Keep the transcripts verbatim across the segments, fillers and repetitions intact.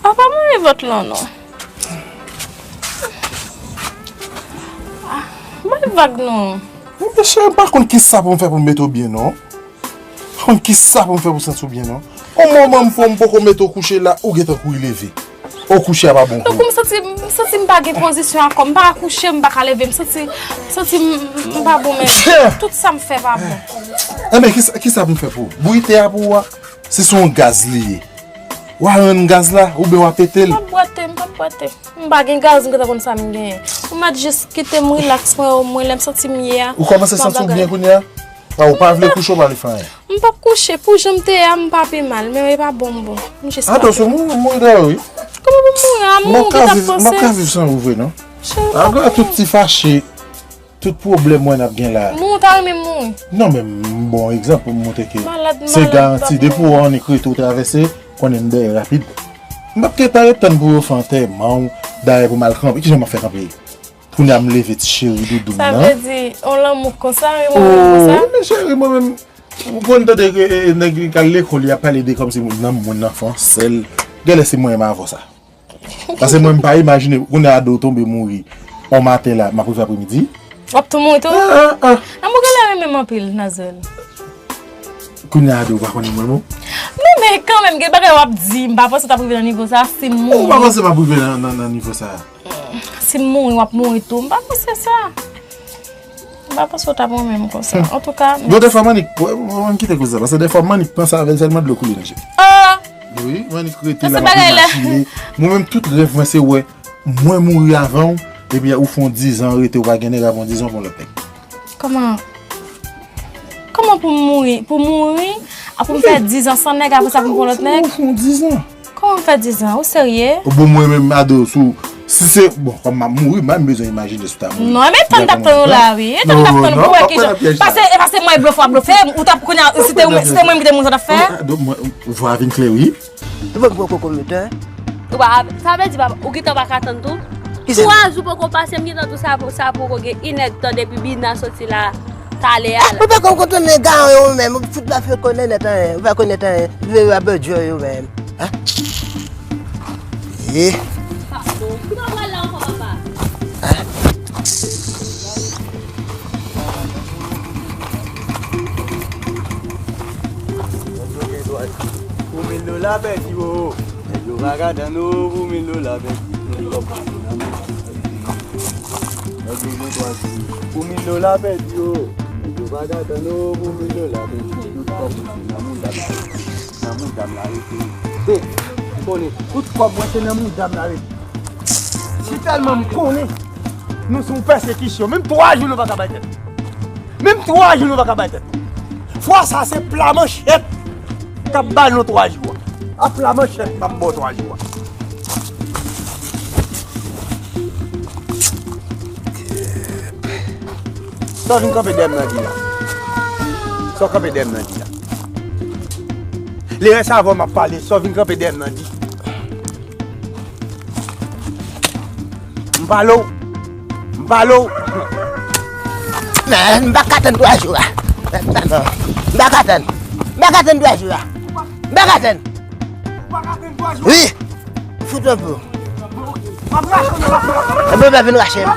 A pa mouye vant lan non. Ah, bay vag non. Monchè, m pa konn kisa pou m fè pou m mete w byen non. M pa konn kisa pou m fè pou santi w byen non. On moman m pran m poko mete w kouche la, ou gentan kouri leve. Ou kouche a pa bon pou ou. Tankou m santi, m santi m pa gen pozisyon ankò. M pa ka kouche, m pa ka leve. M santi, m santi m, m pa bon menm. Tout sa m fè pa bon. Enben, kisa, kisa pou m fè pou ou? Bouyi tè a pou ou a, si se yon gaz li ye. W a rann gaz la, oubyen w a pete l? M p ap bwate, m p ap bwate. M pa gen gaz, m gentan konn sa m genyen. Ou mèt jis kite m rilaks mwen, omwen lè m santi m ye a. Ou kòmanse santi w byen kounye a? A, ou pa vle kouche, ou pa vle fè anyen? M p ap kouche, pou jan m te ye a, m pa pi mal, men e pa bon m bon. M jis pa pi mal. Atò, se mouri, mouri dèyè w, wi. Kòman pou m mouri a? Mouri, ou gentan panse? M p ap ka viv san ou vre, non. Cheri, m p ap mouri. Tout ti fache, tout pwoblèm wè n ap gen la. Mouri, ou ta renmen mouri? Non, men m bon egzanp pou m montre ke se garanti, depi w annik rete w travèse, konnen m dèyè rapid. M p ap gentan ret tann pou yo fè antèman w, dayè pou m al kanpe. Kijan m ap fè kanpe? Kounye a m leve ti cheri doudou m nan. Sa vle di, on lanmou konsa, yon lanmou konsa? Oh, men cheri, mwen menm, ou konn tande ke, eh, nèg ki al lekòl, y ap pale de kòmsi moun nan, moun nan fè yon sèl. Genlè se mwen menm avè w sa. Paske mwen m pa imajine, kounye a do tonbe mouri. On maten la, m ap rive apremidi. W ap tou mouri tou? Ah, ah, ah. Lanmou genlè renmen m anpil, Nazwèl. Kounye a do w pa konn mwen, non? Non, men kanmenm, gen bagay w ap di, m pa panse w t ap rive nan nivo sa, si m mouri. Ou pa panse m ap rive nan, nan, nan nivo sa? Si m mouri, w ap mouri tou. M pa panse sa. M pa panse w t ap renmen m konsa. Antouka, bon, dèfwa m annik, m annik kite koze sa, paske dèfwa m annik panse avè l, sèlman dlo koule nan je m. Ah! Wi, m annik rete la, m ap imajine. Mwen menm, tout rèv mwen, se wè mwen mouri avan w, epi ou fè yon dizan rete, ou pa gen nèg, apre yon dizan, ou pran lòt nèg. Kòman? Kòman pou m mouri? Pou mouri? Apre m fè dizan san nèg, apre sa pou m pran lòt nèg? Ou fè dizan. Kòman m fè dizan? Ou serye? Bon, mwen menm, Ado, sou, si se, bon, kòm m ap mouri, m pa menm bezwen imajine si w ta mouri. Non, men tann t ap tann ou la, wi. E tann t ap tann ou pou wè kijan. Pase, pase mwen blofe w ap blofe m, ou t ap kounye a, si te ou, si te mwen ki te mouri, sa w t ap fè? Ado, mwen, vwa vin klè, wi. Ou pa pran kokomet, en? Ou pa, sa vle di, papa, ou gentan pa ka tann tou? Twa jou poko pase, m gentan di w sa, sa poko gen inèdtan depi Bina soti la, talè a la. Ou pa konn kote nèg a yo menm, ou fout pa fè konnen nèt anyen, ou pa konnen nèt anyen, vye rabadjò yo menm. Hein? Ye. Pardon, ki pa pral la ankò, papa? Hein? Pou mil dola pèdi, wo. Nèg yo pa ka tann ou pou mil dola pèdi. Nèg yo gen twa jou. Pou mil dola pèdi, wo. Nèg yo pa ka tann ou pou mil dola pèdi. Tout kòb ou se nan mouda m la rete. Nan mouda m la rete. Be, m konnen tout kòb mwen se nan mouda m la rete. Si tèlman m konnen nou sou pèsekisyon, menm twa jou nou pa ka bay tèt. Menm twa jou nou pa ka bay tèt. Fwa sa se pla manchèt k ap ba nou twa jou a. A pla manchèt m ap ba w twa jou a. Sa w vin kanpe dèyè m nan di la? Sa w kanpe dèyè m nan di la? Lerès avan m ap pale, sa w vin kanpe dèyè m nan di? M pale w. M pale w. Men, m pa ka tann twa jou a. M pa ka tann. M pa ka tann twa jou a. M pa ka tann. Wi. Fout mwen pou. Epi w pa vin rache m.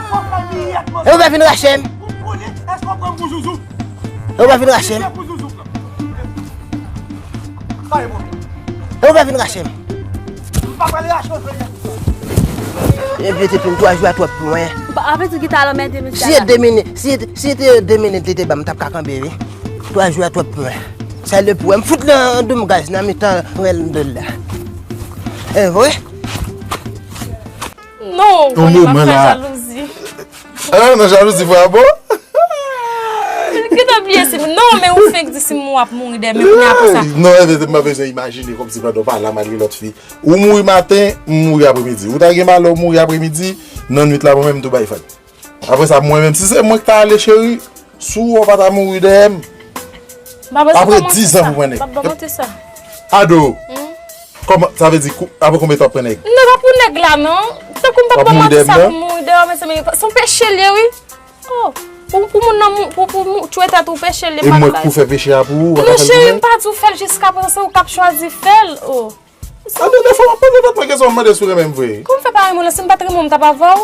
Epi w pa vin rache m. Epi w pa vin rache m. Epi w pa vin rache m. Epi te plim twa jou a twòp pou mwen. Ba, apre tou ki ta lanmède mesye a la. Si se de minit, si se, si se te de minit li te ban m, m t ap ka kanpe, wi. Twa jou a twòp pou mwen. Sa le pou mwen, m fout nan doum gaz nan mitan rèl de la. E vre? Non, ou konnen m ap fè jalouzi. Ah, nan jalouzi vre a bon? Gentan bliye si m, non, men ou fenk di si m w ap mouri dèmen, kounye a apre sa. Non, e, m pa bezwen imajine kòmsi pandan w pa la malgre lòt fi. Ou mouri maten, m mouri apremidi. Ou ta gen malè w mouri apremidi, nan nwit la mwen menm m tou bay fag. Apre sa, mwen menm, si se mwen ki ta ale cheri, si w pa ta mouri dèyè m. Apre diz an pou pran nèg. Ado, kòman, sa vle di, apre konbyen tan w ap pran nèg? Non, pa pou nèg la, non. Tankou m pa pran manti sa pou mouri dèyè w, mezanmi. Se yon peche l ye, wi. Oh, pou, pou moun nan, pou, pou, pou tchwe tèt ou peche l ye. E mwen ki pou fè peche a pou ou, ou pa ka fè l pou mwen? Non, cheri, m pa di w fè l jiskaprezan, se ou k ap chwazi fè l. Oh. Anben, dèfwa, w ap poze tèt mwen kesyon, w ap mande si w renmen m vre. Kòman w fè pa renmen w la? Si m pa t renmen w, m t ap avè w.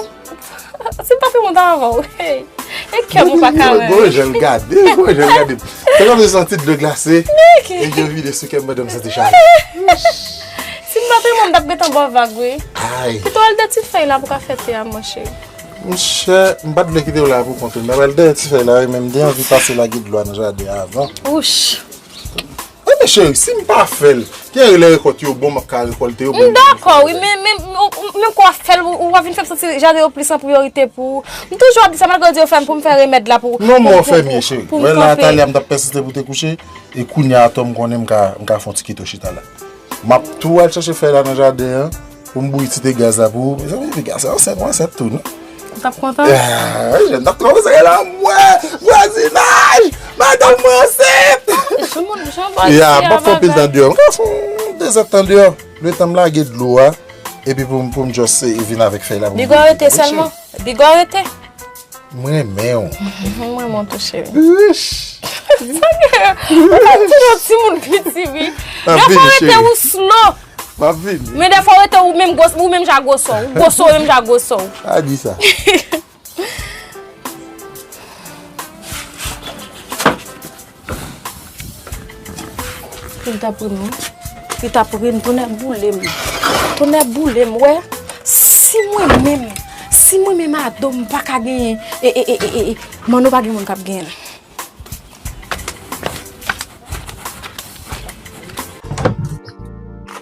Si m pa t renmen w, m t ap avè w. Hey. E kè m ou pa ka renmen. Gwo jan l gade, gwo jan l gade. Se kòm si se yon ti dlo glase. E yo vide sou kè m pandan m santi chalè. Si m pa t renmen w, m t ap gentan ba w vag, wi. Ay. Pito al de ti fèy la pou ka fè te a, monchè. Monchè, m pa t vle kite w la pou kont ou. M t ap al dèyè ti fèy la, wi, men m te anvi pase lage dlo a nan jaden an avan. Wouch. Ebyen, cheri, si m pa fè l, gen lè rekòt yo bon, m ap ka rekòlte yo, bon. M dakò, wi, men, men, men, men kò w ap fè l, ou, ou pa vin fè m santi jaden yo plis an priyorite pou ou. M toujou ap di sa, malgre yo di yo fè m pou m fè remèd la pou, non, mwen fèmye, cheri. Wè la, talè a m t ap pèsiste pou te kouche, e kounye a atò m konnen m ka, m ka fè yon ti kito chita la. M ap tou al chache fèy la nan jaden an, pou m bouyi ti te gaz la pou ou. Mezanmi, piga sa ansent, ou ansent tou, non? Ou t ap kontan? Ah, wi, jèn, t ap twò konsa, la, mwen, vwazinaj, madanm mwen ansent. Sou moun, jan bò isi a, m ap fè yon pil tan deyò. M ka fè yon de zèdtan deyò. Letan m lage dlo a, epi pou m, pou m just, eh, vin avèk fèy la pou m bouyi. Bigò rete sèlman. Bigò rete. M renmen w. M renmen w tou, cheri. Ish. Sa gen, ou pa di yon timoun piti, wi. Dèfwa w rete ou slow. M ap vini. Men dèfwa w rete ou menm gwo, ou menm jan gwo sò. Ou gwo sò, ou menm jan gwo sò. A di sa. Li t ap ri m, wi. Li t ap ri m, tonnè boule m. Tonnè boule m, wè. Si mwen menm, si mwen menm ado m pa ka genyen, e, e, e, e, e, e, Manno pa gen moun k ap genyen l.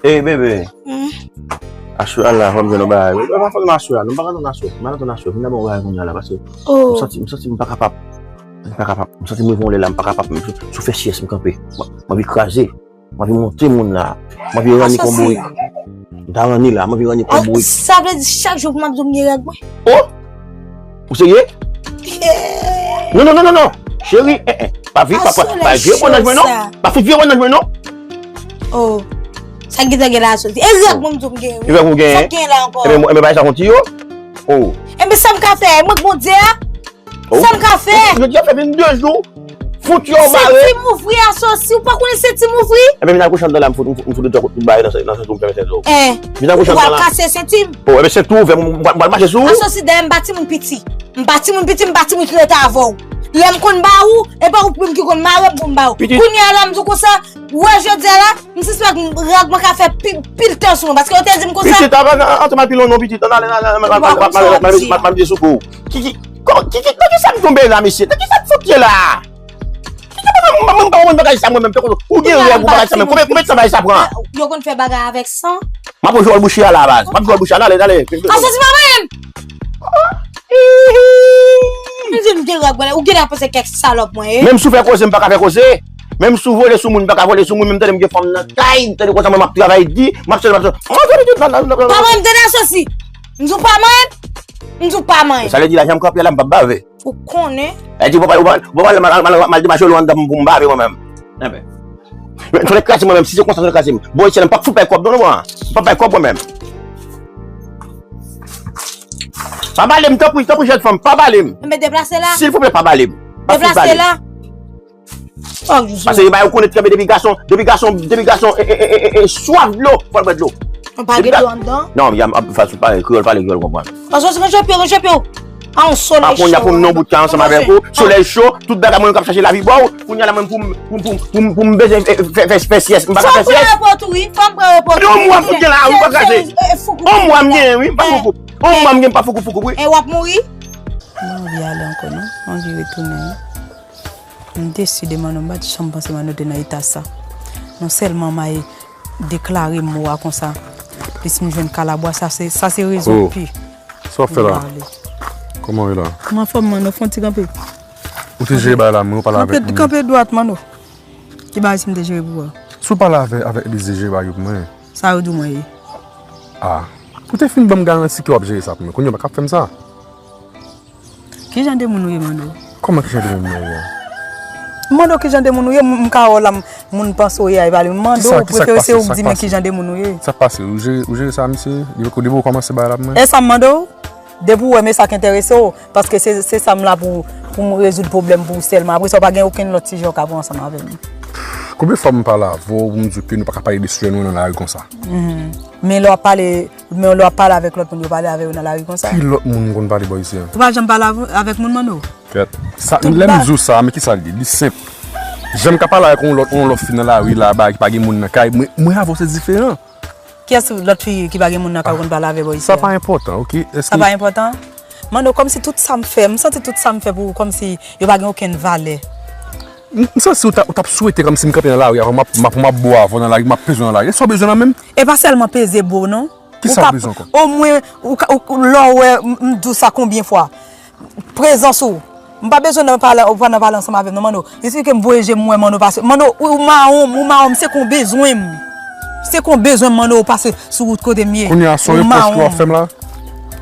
Ey, bebe. Hmm. Aswè a la, fò m jwenn yon bagay. Mwen pa fè m aswè a, non, m pa ka tann aswè. M pa ka tann aswè. Vin nan yon bagay kounye a la, paske m santi, m santi m pa kapab. M pa kapab. M santi m rive yon lè la, m pa kapab. M sou, sou fè syès, m kanpe. M, m anvi kraze. M anvi monte moun la. M anvi ranni kon bourik. M ta ranni la, m anvi ranni kon bourik. Sa vle di chak jou pou m ap di w m gen règ mwen? Oh! Ou serye? Non, non, non, non, non. Cheri, eh, eh. Pa vye, pa, pa, pa vye pwennaj mwen, non. Pa fout vye pwennaj mwen, non. Oh. Sa ki te gen la soti? E règ mwen m di w m gen, wi. E règ ou gen? Sa k gen la ankò? Ebyen, ebyen, bagay sa konti yo. Oh. Ebyen, sa m ka fè? Mwen k Bondye a? Oh. Sa m ka fè? Jodi a fè vennde jou. Fout yo mare. Se ti mouvri asosi, ou pa konnen se ti mouvri? Ebyen, vin al kouche anndan la, m fout, m fout, m fout de tout bagay nan, nan senti m fèmen sèt zo. Eh. Vin al kouche anndan la. Ou al kase senti m? Oh, ebyen, senti ouvè, m, m, m pral mache sou ou. Asosi dèyè m pa timoun piti. M pa timoun piti, m pa timoun ki rete avè w. Lè m konn ba ou, e pa ou menm ki konn mare m pou m ba ou. Pitit. Kounye a la, m di w konsa, wè jodi a la, m sispèk règ mwen ka fè pi, pil tan sou mwen, paske yo te di m konsa. Pitit, antre m pi lwen non, pitit. Ann ale, ale, ale, m ap vin sou kou. Ki, ki, ki, nan ki sa m tonbe la, mesye? Nan ki sa m fout ye la? Ki sa m, m, m, m pa konprann bagay sa mwen menm, tankou ou gen règ ou bagay sa menm. Konbyen, konbyen tan bagay sa pran? Yo konn fè bagay avèk san. M ap jwe wòl bouche a la, baz. M ap jwe wòl bouche a, ale, ale. Asosi pa manyen m. M di m gen règ mwen, ou genlè panse kèk salòp mwen ye. Menm si w fè koze, m pa ka fè koze. Menm si w vole sou moun, m pa ka vole sou moun. Menm tande m gen fanm nan kay, m tande konsa mwen m ap travay di, m ap sèl, m ap sèl. Pa manyen m, tande asosi. M di w pa manyen m. M di w pa manyen m. Sa vle di la, jan m kanpe la, m p ap bave. Ou konnen. Èske ou pa, ou pa, ou pa mal, mal, mal, mal demache lou anndan pou m bave mwen menm? Enben. Men, fò l kraze mwen menm, si se konsa, fò l kraze m. Bon, Etienne, m p ap fout bay kòb, non, non, mwen. M p ap bay kòb mwen menm. Pa bale m, tanpri, tanpri, jèn fanm, pa bale m. Enben, deplase la. Silvouplè, pa bale m. Pa fout bale m. Deplase la. Paske yo ba yo konnen depi gason, depi gason, depi gason, e, e, swaf dlo, fò l bwè dlo. Ou pa gen dlo anndan? Non, y a, fas ou pale kreyòl, pale kreyòl, konprann. Paske se ranje pye, ranje pye w. A yon solèy cho. Kounye a pou m nan bout kay ansanm avèk ou, solèy cho, tout bagay mwen k ap chache lavi ba w. Kounye a la mwen pou m, pou m, pou m, pou m, pou m bezwen fè, fè, fè, fè syès, m pa ka fè syès. Fò m pran repò tou, wi. Fò m pran repò tou. Yon mwa m fout gen la, wi, pa kraze. Yon mwa m gen, wi, pa foukou. Yon mwa m gen, pa foukou, foukou, wi. E w ap mouri? Mwen anvi ale ankò, non. Mwen anvi retounen, wi. M desi de Manno, m pa t janm panse Manno te nan eta sa. Non sèlman May deklare mo a konsa, plis m jwenn kalabwa, sa se, sa se rezon pi. Sa w ap fè la? Kòman w ye la? M anfòm, Manno, fè yon ti kanpe. Ou te jere bagay la, men ou pale avèk mwen. Kanpe dwat, Manno. Ki bagay si m te jere pou ou a? Si w pale avè, avèk Elize, jere bagay yo pou mwen. Sa yo di w mwen ye? Ah. Ou te fin ban m garanti ke w ap jere sa pou mwen. Kounye a w pa ka ap fè m sa. Ki jan de moun ou ye, Manno? Kòman ki jan de moun mwen ye? M mande w ki jan de moun ou ye, m, m ka wè w la, m, moun panse w ye a, e pa li m mande w, prefere se ou k di m ki jan de moun ou ye. Sa k pase? Ou jere, ou jere sa, misye? Depi, depi w kòmanse bagay la pou mwen? E sa m mande w? Depi w wè Mesak enterese w, paske se, se sa m la pou, pou m rezoud pwoblèm pou ou sèlman. Apre sa, w pa gen okenn lòt sijè w ka pran ansanm avè m. Konbyen fwa m pale avè w pou m di w ke nou pa ka pale de sè nou nan lari konsa? Men lè w ap pale, men lè w ap pale avèk lòt moun, yo pale avè yo nan lari konsa. Ki lòt moun m konn pale bò isi a? Ou pa janm pale avè, avèk moun, Manno? Kèt. Sa, lè m di w sa, men kisa l ye? Li senp. Jan m ka pale avèk yon lòt, yon lòt fi nan lari la, bagay ki pa gen moun nan kay, mwen, mwen avè w se diferan. Kiyès lòt fi ki pa gen moun nan kay ou konn pale avè bò isi a? Sa pa enpòtan, oke? Èske... Sa pa enpòtan? Manno, kòmsi tout sa m fè, m santi tout sa m fè pou ou, kòmsi yo pa gen okenn valè. M, m santi ou t ap, ou t ap swete kòmsi m kanpe nan lari avè w, m ap, m ap, m ap bo avè w nan lari, m ap peze w nan lari. E sa w bezwen la menm? E pa sèlman peze bo w non. Kisa w bezwen ankò? Omwen, ou ka, ou, lè w wè, m, m di w sa konbyen fwa? Prezans ou. M pa bezwen nan pale, ou pa nan pale ansanm avè m non, Manno. Esplike m, voye je m wè Manno pase. Manno, ou, ou mawon m, ou mawon m, se kon bezwen m. Se kon bezwen m, Manno, ou pase sou wout kote m ye. Kounye a, se yon repwòch ke w ap fè m la?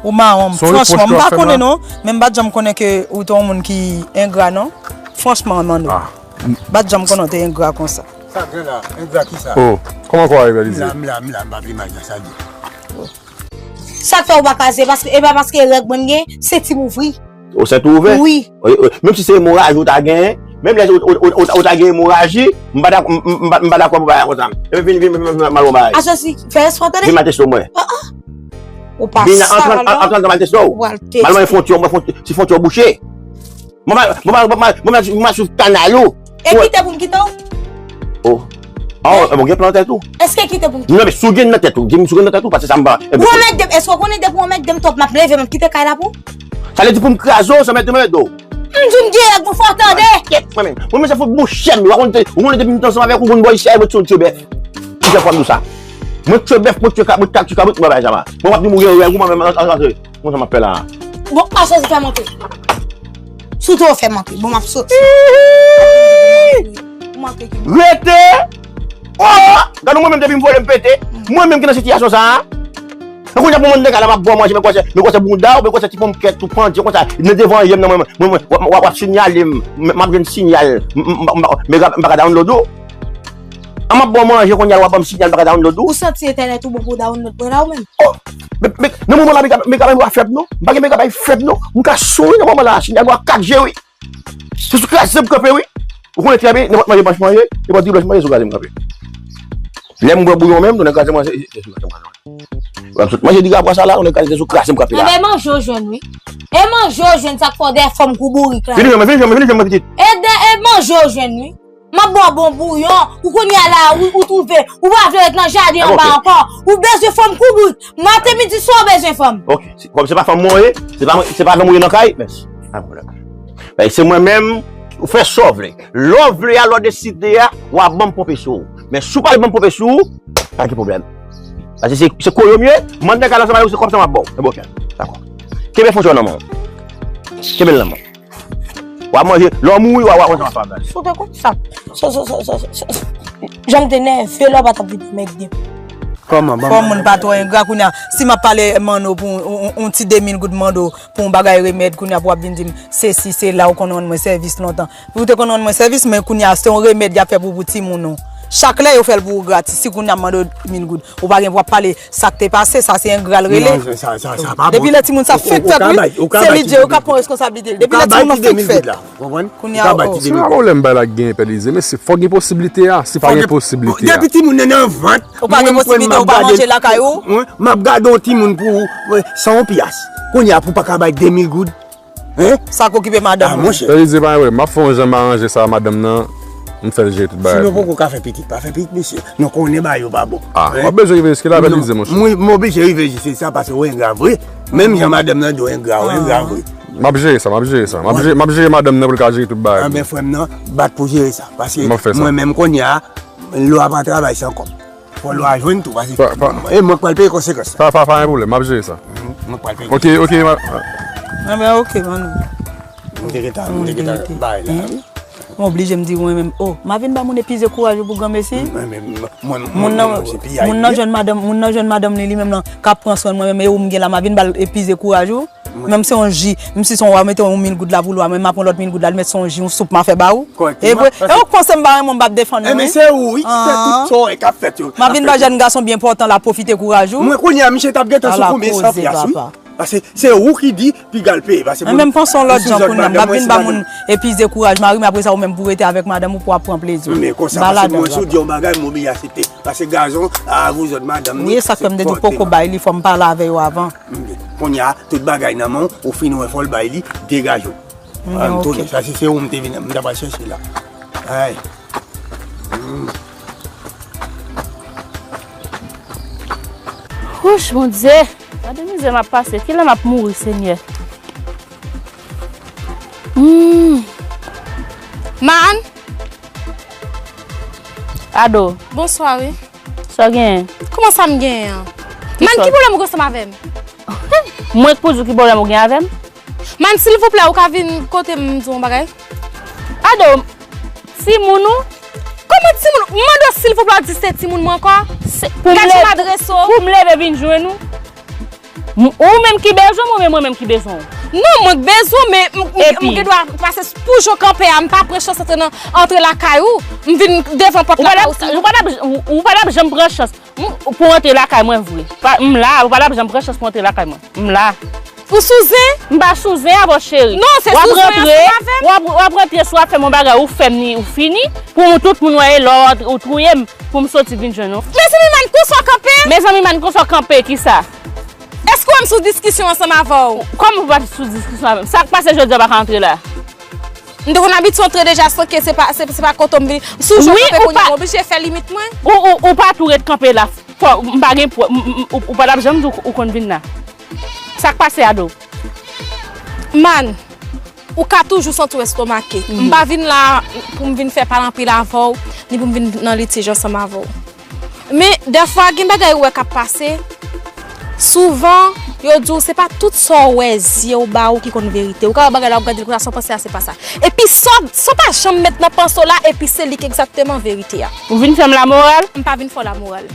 Ou mawon m. Franchman, m pa konnen non, men m pa t janm konnen ke ou te yon moun ki engra non. Franchman, Manno. M pa t janm konnen w te engra konsa. Sa granda, engra kisa? Oh, kòman kò a ye, Belize? M la, m la, m la, m pa vle mal nan sa di. Sa k fè ou pa ka se paske, e pa paske règ mwen m gen, se ti m ouvri. Ou sent ou ouvè? Wi. Menm si se emoraji ou ta genyen, menm lè ou ta gen emoraji, m pa dakò pou bagay konsa. Vin, vin, vin, vin, m al wè yon bagay. Asosi, fè espwa tande. Vin m al teste w mwen. Ou pa sa non. Vin antre antre antre m al teste w. M al wè fwontyè w, si fwontyè w bouche. Mwen pa, mwen pa, mwen pa, mwen pa, mwen pa swiv kanal ou. E kite pou m kite w? Oh. Oh, e bon, gen plan nan tèt ou. Èske kite pou m kite w? Non, men si w gen nan tèt ou, di m si w gen nan tèt ou, paske sa m pa. Ou anmègde m, èske w konnen depi w anmègde m twòp, m ap leve, m ap kite kay la pou ou? Sa vle di pou m kraze w, sa mèt mèt w. M di w m gen règ, mwen fò w tande. Kèt, mwen menm. Mwen menm se fout bouch m, ou pa konn, ou konnen depi m te ansanm avèk ou, moun bò isi a, mwen tye bèf. Ki fè fwa m di w sa? Mwen tye bèf, mwen tye kabrit, mwen tye kabrit, mwen bay jama. Mwen p ap di m ou gen règ, ou mwen menm, antre. Konsa m ap fè la. Bon, pa sòti fè monte. Si w te fè monte, bon, m ap soti. Rete! Oh! Gade mwen menm depi m vole m pete. Mwen menm ki nan sitiyasyon sa a. Mwen kounye a pou mwen nèg la m ap ba w manje, men kòse, men kòse bounda w, men kòse ti ponmkèt ou pandye konsa nan devan je m nan mwen, mwen, mwen, w ap, w ap sinyale m, m ap jwenn sinyal, m pa ka download ou. An m ap ba w manje kounye a w ap ban m sinyal m pa ka download ou. Ou santi entènèt ou bon pou w download mwen la ou menm? Oh! Men, men, nan moman la, mega, mega bay mwen pa fèb non. M pa gen mega bay fèb non. M ka sou wi nan moman la, sinyal mwen kat G wi. Se sou kraze m kanpe wi. Ou konnen trè byen, nenpòt manje panch manje, nenpòt ti blanch manje, sou kraze m kanpe. Lè m bwè bouyon menm, tounen kraze manje, se sou kraze m kanpe. W ap sot manje di rapwa sa la, tounen kraze, se sou kraze m kanpe la. Enben manje w jwenn wi. E manje w jwenn, sa k fè w dèyè fanm kou bourik la. Vini jwenn mwen, vini jwenn mwen, vini jwenn mwen pitit. E de, e manje w jwenn wi. M ap ba w bon bouyon, ou kounye a la, ou, ou twouve, ou pa vle ret nan jaden anba ankò, ou bezwen fanm kou bourik, maten, midi, swa ou bezwen fanm. Ok, kòm se pa fanm mwen w ye, se pa, se pa fanm ou ye nan kay, mèsi. Pa pwoblèm. Men se mwen menm, ou fè sa w vle. Lè w vle a, lè w deside a, w a ban m ponpe sou ou. Men si w pa ban m ponpe sou ou, pa gen pwoblèm. Paske se, se koyo m ye, m antre kay la ansanm avèk ou, se kòb sa m ap ba w. Enben ok, dakò. Kenbe fwontyè w nan men w. Kenbe l nan men w. W a manje, lè w mouri, w a, w a, w a, w a fè bagay. Si w te konn sa. Sa, sa, sa, sa, sa, sa. Jan m te nève la, w pa t ap vin anmègde m. Kòman, ban m. Fò moun pa twò engra kounye a. Si m ap pale Manno pou yon, yon, yon ti de mil goud Manno pou yon bagay remèd, kounye a pou w ap vin di m sesi, sela, ou konn rann mwen sèvis lontan. Ou te konn rann mwen sèvis, men kounye a se yon remèd y ap fè pou, pou timoun ou. Chak lè yo fè l pou ou gratis. Si kounye a m mande w mil goud, ou pa gen pou w ap pale sa k te pase, sa se engra l rele. Non, sa, sa, sa pa bon. Depi lè timoun sa fèk fèt, wi, se li, yo ka pran reskonsablite l. Depi lè timoun nan fèk fèt. Kounye a, oh. Se pa pwoblèm bay la k genyen, Pè Elize, men se fò gen posiblite a, si pa gen posiblite a. Depi timoun nan nan vant, ou pa gen posiblite, ou pa manje lakay ou. M ap gade yon timoun pou ou, san yon pyas. Kounye a, pou pa ka bay de mil goud. Hein? Sa k okipe madanm mwen. Ah, monchè. Pè Elize pa wè, m ap fè yon jan m aranje sa a madanm nan, m fè l jere tout bagay. Si nou poko ka fè pitit, pa fè pitit, mesye. Nou konnen bagay yo pa bon. Ah, w ap bezwen rive jiske la, Pè Elize, monchè. Mwen, m oblije rive jiske sa paske w engra vre. Menm jan madanm nan di w engra, w engra vre. M ap jere sa, m ap jere sa. M ap jere, m ap jere madanm nan pou l ka jere tout bagay. Anben, frè m nan, bat pou jere sa. Paske mwen menm kounye a, lwa pa travay san kòb. Fò lwa jwenn tou, paske e mwen k pral peye konsekans la. Pa, pa, pa gen pwoblèm, m ap jere sa. Mwen k pral peye konsekans la. Ok, ok, m ap. Anben, ok, Manno. M te gentan, m te gentan bay la. Mwen oblije m di mwen menm, oh, m a vin ba moun epize kouraj ou pou granmesi. Moun nan, moun nan jwenn madanm, moun nan jwenn madanm li, li menm nan, k ap pran swen mwen menm, e ou m gen la, m a vin ba l epize kouraj ou. Menm se yon ji, menm si se yon, w a mete yon mil goud la pou lwa, men m a pran lòt mil goud la, li mèt se yon ji, yon soup m a fè ba ou. E vre, e ou k panse m pa renmen w, m p ap defann ou, wi. Enben se ou, wi, ki fè tout sa w wè k ap fèt yo. M a vin ba jèn gason byen pòtan la, pwofite kouraj ou. Mwen kounye a, misye t ap gentan sou konbyen san pyas, wi. Paske se ou ki di piga l peye. Paske mwen menm panse yon lòt jan kounye a, m ap vin ba moun epi dekouraj mari m, apre sa ou menm pou rete avèk madanm ou pou ap pran plezi w. Men konsa, paske mwen si w di yon bagay, m oblije aksepte. Paske gazon a vouzòt madanm li. Wi, e sa k fè m te di w poko bay li, fò m pale avè yo avan. Kounye a, tout bagay nan men w, ou fin wè fò l bay li, degaje w. Ann tounen, sa si se ou m te vin, m ta pral chèche la. Ay. Wouch, Bondye! Gade mizè m ap pase. Kilè m ap mouri, Senyè? Hmm. Man! Ado. Bonswa, wi. Sa w genyen? Kòman sa m genyen an? Man, ki pwoblèm ou gen ansanm avè m? Mwen k pou di w ki pwoblèm ou gen avè m? Man, silvouplè, ou ka vin kote m, m di w yon bagay? Ado, timoun ou? Kòman timoun? M mande w silvouplè, w di se timoun mwen ankò? Gad jan m adrese w. Pou m leve vin jwenn ou? M- Ou menm ki bezwen m oubyen mwen menm ki bezwen w? Non, mwen k bezwen w, men m- m- Epi? M gen dwa pase s- pou jan w kanpe a, m pa pran chans antre nan, antre lakay ou, m vin devan pòt lakay ou, sinon. Ou pa t ap, ou, ou pa t ap janm pran chans. M- pou w antre lakay mwen vre. Pa- M la, ou pa t ap janm pran chans pou w antre lakay mwen. M la. Ou sou zen? M pa sou zen avè w, cheri. Non, se sou zen ansanm avè m. W ap rantre, w ap, w ap rantre swa fè m yon bagay, ou fè m ni, ou fini. Pou tout moun wè, e lè w rantre, ou touye m, pou m soti vin jwenn ou. Mezanmi, man, konsa w kanpe? Mezanmi, man, konsa w kanpe, kisa? Èske w wè m sou diskisyon ansanm avè w? Kòman w pa t sou diskisyon avè m? Sa k pase jodi a w pa ka antre la? M te konn abitye antre deja san ke se pa, se, se pa kote w m vini. Sou jan w kanpe kounye a, m oblije fè limit mwen. Ou, ou, ou pa tou ret kanpe la. Fò, m pa gen pwè, m- m- ou, ou pa t ap janm di w, ou konn vin la. Sa k pase, Ado? Man, ou ka toujou santi w estomake. M pa vin la pou m vin fè pale anpil avè w, ni pou m vin nan litij ansanm avè w. Men, dèfwa, gen bagay ou wè k ap pase. Souvan, yo di w se pa tout sa w wè zye w ba ou ki konn verite. Ou ka wè bagay la, w ap gade l konsa san w panse a, se pa sa. Epi sa w, sa w pa janm met nan panse w la, epi se li k egzakteman verite a. Ou vin fè m lamoral? M pa vin fè w lamoral.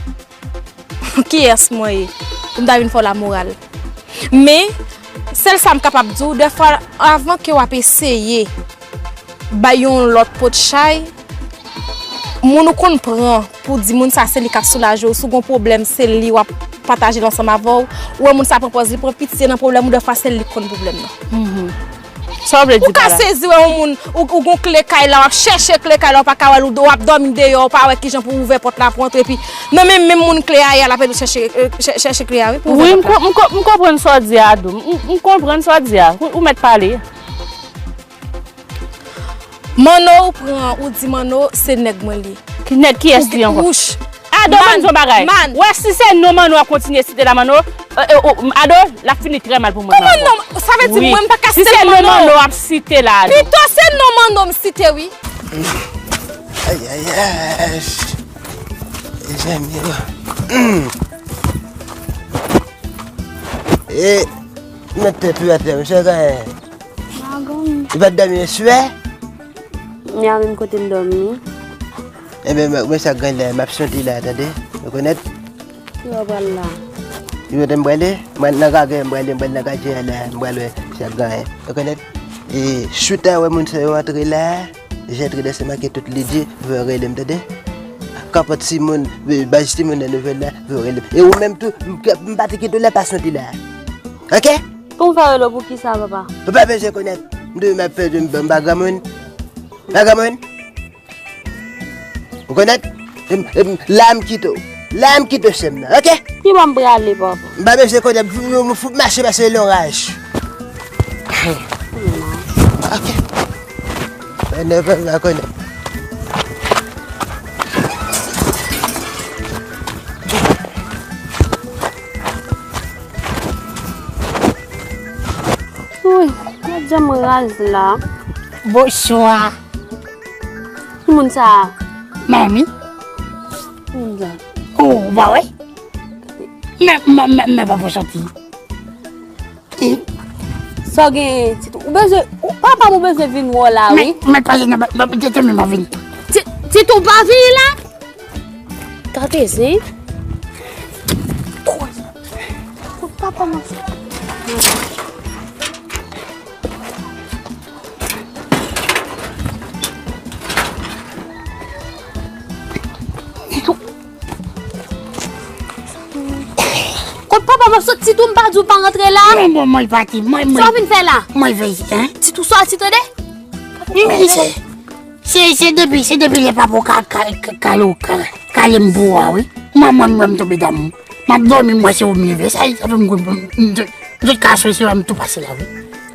Kiyès mwen ye pou m ta vin fè w lamoral? Men, sèl sa m kapab di w, dèfwa, avan ke w ap eseye bay yon lòt pot chay, moun ou konn pran pou di moun sa se li k ap soulaje w, si w gen yon pwoblèm, se li w ap pataje l ansanm avè w, ou wè moun sa pran pòz li pran pitye nan pwoblèm ou, dèfwa se li k konn pwoblèm nan. Sa w vle di pa la? Ou ka sezi wè yon moun, ou, ou gon kle kay la, w ap chèche kle kay la, w pa ka wè l, ou, w ap dòmi deyò, ou pa wè kijan pou w ouvè pòt la pou w antre, epi nan men menm moun kle a ye a, l ap chèche, euh, chè- chèche kle a, wi, pou ouvè pòt la. Wi, m kon- m kon- m konprann sa w di a, Ado. M- m- m konprann sa w di a. Ou, ou mèt pale. Manno, ou pran, ou di Manno, se nèg mwen li. Ki nèg, kiyès li ankò? Wouch. Ado, ban m di w yon bagay. Man. Wè, si se non Manno w ap kontinye site la, Manno, euh, euh, oh, Ado, l ap fini trè mal pou mwen. Kòman non? Sa vle di mwen m pa ka site non Manno? Si se non Manno w ap site la, Ado. Pito se non Manno m site, wi. Ay, ay, ay. Mezanmi. E, mete pye atè, mesye, kanyen. Magonm. Li pa t dòmi yè swè? Ni a menm kote m dòmi. Ebyen, men, men sa k gen la, m ap soti la, tande? Rekonèt? Ki wè pral la? Li mete m prale, mwen nan kake, m prale, mwen nan katye a la, m pral wè sa k gen. Rekonèt? E, chita wè moun sa yo antre la, jètre de se make tout lidi, vè rele m, tande? Kanpòt timoun, baz timoun nan nouvèl la, vè rele m. E ou menm tou, m, m pa te kite w la, pa soti la. Oke? Pou m fè rele w pou kisa, papa? Ou pa bezwen konèt. M di w m ap fè, m, m pa granmoun. M pa granmoun. Ou konèt? M, m, la m kite w. La m kite w, sè m nan, oke? Ki bò m prale, papa? M pa bezwen konèt, m, m, m fout mache pase lonraj. Oke. Mwen nève m pa konèt. Wi, gad jan m raz la. Bonswa. Ki moun sa a? Manmi. Ki moun sa a? Oh, ou pa wè? Men, men, men, men papa soti. Sa w genyen, Titou? Ou bezwen, ou, papa m ou bezwen vin wè w la, wi. Men, men pase nan, ba, ba, tete men m ap vini. Ti, Titou pa vini la? Gade zen. Kouz. Kouz papa m ap. Kot Papa, m ap sot, Titou, m pa di w pa rantre la. Mwen, bon, mwen pati, mwen, mwen. Sa w vin fè la? Mwen veye, hein? Titou, soti, tande? Men se, se, se depi, se depi lè papa w ka, ka, ka, kale w, ka, kale m pou ou a, wi. Mwen, mwen, mwen, m tonbe damou. M ap dòmi, m wè se ou m leve. Sa, sa fè m gou, m, m, m, m, m ka swe se m tou pase la, wi.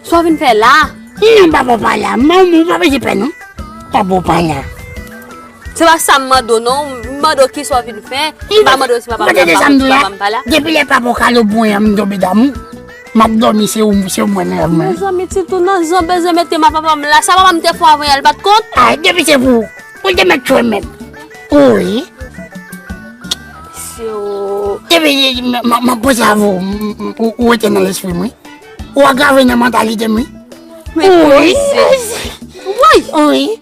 Sa w vin fè la? Non, papa w pa la. Mwen, mwen, pa bezwen pè, non. Papa w pa la. Se pa sa m mande w non, m mande w kisa w vin fè. M pa mande w si papa m la, m pa konn si papa m pa la. Depi lè papa w kale w pou mwen an, m tonbe damou. M ap dòmi, se ou, se ou m wè nan rèv mwen. Mezanmi, Titou, nan jan w bezwen mete m a papa m la, sa papa m te fè w avan yè, l pa t kont? Ay, depi se pou ou. Ou te mèt tchwe menm. Wi. Se ou. Depi m, m, m ap panse avè w, m, m, ou, ou rete nan lespri m, wi. Ou agrave nan mantalite m, wi. Men wi. Woy! Wi.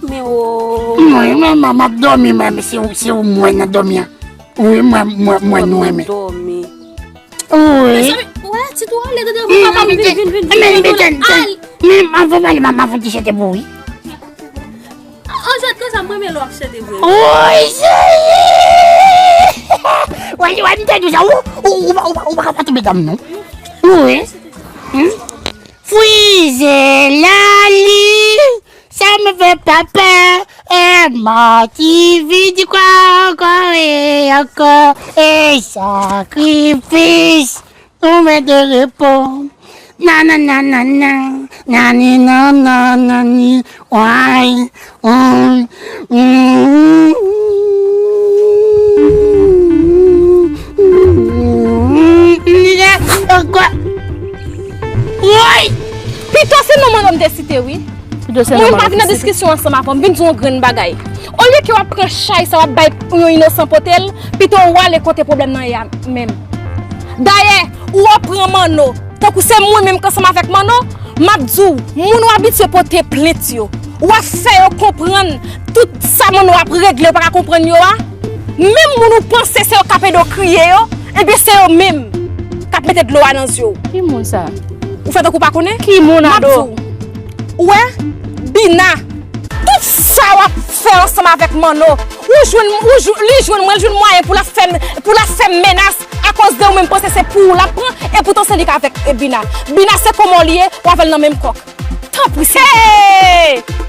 Men o. Mwen, mwen, mwen, m ap dòmi, mwen, se ou, se ou m wè nan dòmi an. Wi, mwen, mwen, mwen, nou renmen. Dòmi. Wi. Mezanmi, wè, Titou, ale, tande, papa m, vin, vin, vin, vin, vin, vin, al. Men, avan pale, m ap, m ap fè ti chante pou ou, wi. An jwèt konsa, m renmen lè w ap chante vre. Wi, cheri. Wè, wè, m te di w sa, ou, ou, ou, ou, ou pa ka pa tonbe dam, non. Wi. Hmm? Frize lali, sa m fè papa, e mati vidi kwa ankò e ankò, e sakrifis, nou mete repo. Nanananana, nani nananani, way, way. Woy! Pito se non manno m te site wi. Mwen pa vin nan diskisyon ansanm avè w, m vin di w yon grenn bagay. Olye ke w ap pran chay sa w ap bay yon inosan pote l, pito w ale kote pwoblèm nan ye a menm. Dayè, ou ap pran manno. Tankou se mwen menm k ansanm avèk manno, m ap di w, moun w abitye pote plent yo, w ap fè yo konprann tout sa manno ap regle, yo pa ka konprann yo a. Menm moun ou panse se yo k ap ede w kriye yo, ebyen se yo menm k ap mete dlo a nan zye w. Ki moun sa? Ou fè tankou w pa konnen? Ki moun, Ado? M ap di w. Ou wè? Bina. Tout sa w ap fè ansanm avèk manno, ou jwenn, ou jw-, li jwenn mwen, li jwenn mwayen pou l ap fè m, pou l ap fè m menas akoz de ou menm panse se pou ou l ap pran, epoutan se li k avèk, e, Bina. Bina se kòman li ye, w avè l nan menm kòk. Tanpri, silvouplè. Hey!